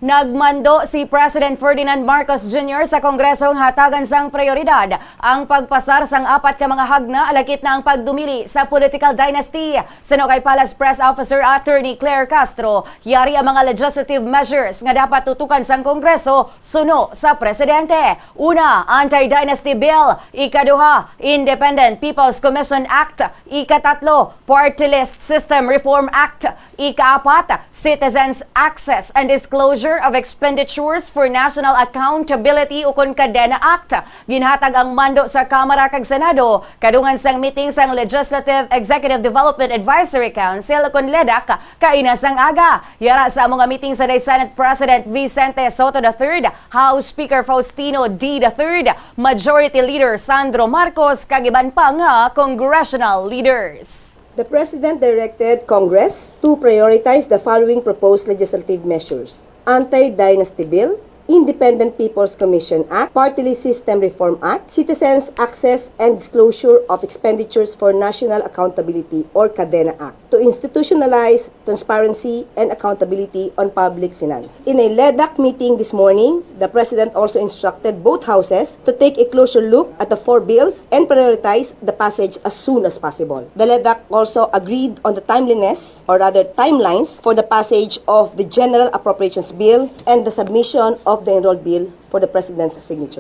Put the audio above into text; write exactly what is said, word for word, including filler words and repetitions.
Nagmando si President Ferdinand Marcos Junior sa Kongreso nga hatagan sang prioridad ang pagpasar sang apat ka mga hagna, lakip na ang pagdumili sa political dynasty. Suno kay Palace Press Officer Attorney Claire Castro, yari ang mga legislative measures nga dapat tutukan sang Kongreso suno sa presidente. Una, Anti-Dynasty Bill. Ikaduha, Independent People's Commission Act. Ikatatlo, Party List System Reform Act. Ikaapat, Citizens Access and Disclosure of Expenditures for National Accountability ukon Kadena Act. Ginhatag ang mando sa Kamara kag Senado kadungan sang meeting sang Legislative Executive Development Advisory Council ukon ledac kaina sang aga. Yara sa amo nga meeting sa day Senate President Vicente Sotto the third, House Speaker Faustino Dy the third, Majority Leader Sandro Marcos kag iban pa nga congressional leaders. The President directed Congress to prioritize the following proposed legislative measures: Anti-Dynasty Bill, Independent People's Commission Act, Party List System Reform Act, Citizens Access and Disclosure of Expenditures for National Accountability or Kadena Act, to institutionalize transparency and accountability on public finance. In a ledac meeting this morning, the President also instructed both houses to take a closer look at the four bills and prioritize the passage as soon as possible. The ledac also agreed on the timeliness, or rather timelines, for the passage of the General Appropriations Bill and the submission of the Enrolled Bill for the President's signature.